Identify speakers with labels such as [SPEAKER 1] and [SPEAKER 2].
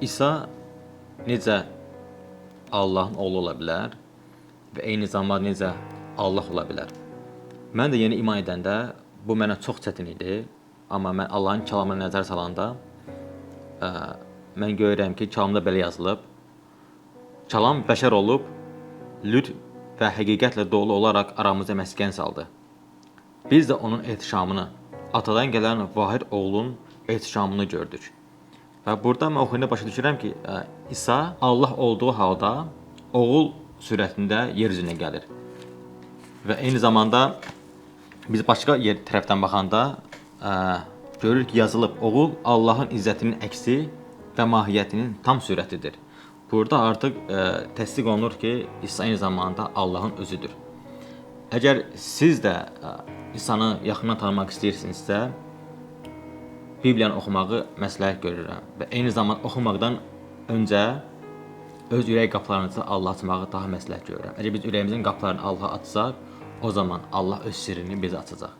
[SPEAKER 1] İsa necə Allahın oğlu ola bilər və eyni zamanda necə Allah ola bilər? Mən də yeni iman edəndə bu mənə çox çətin idi, amma mən Allahın kəlamına nəzər salanda mən görürəm ki, kəlamda belə yazılıb. Kəlam bəşər olub, lütf və həqiqətlə dolu olaraq aramıza məskən saldı. Biz də onun ehtişamını, atadan gələn vahid oğlun ehtişamını gördük. Və burada mən oxuyanda başa düşürəm ki, İsa Allah olduğu halda oğul sürətində yer üzünə gəlir. Və eyni zamanda biz başqa yer tərəfdən baxanda görürük ki, yazılıb oğul Allahın izzətinin əksi və mahiyyətinin tam sürətidir. Burada artıq təsdiq olunur ki, İsa eyni zamanda Allahın özüdür. Əgər siz də İsanı yaxından tanımaq istəyirsinizsə, Bibliyanı oxumağı məsləhət görürəm və eyni zamanda oxumaqdan öncə öz ürək qapılarınızı Allaha açmağı daha məsləhət görürəm. Əgər biz ürəyimizin qapılarını Allaha açsaq, o zaman Allah öz sirrini bizə açacaq.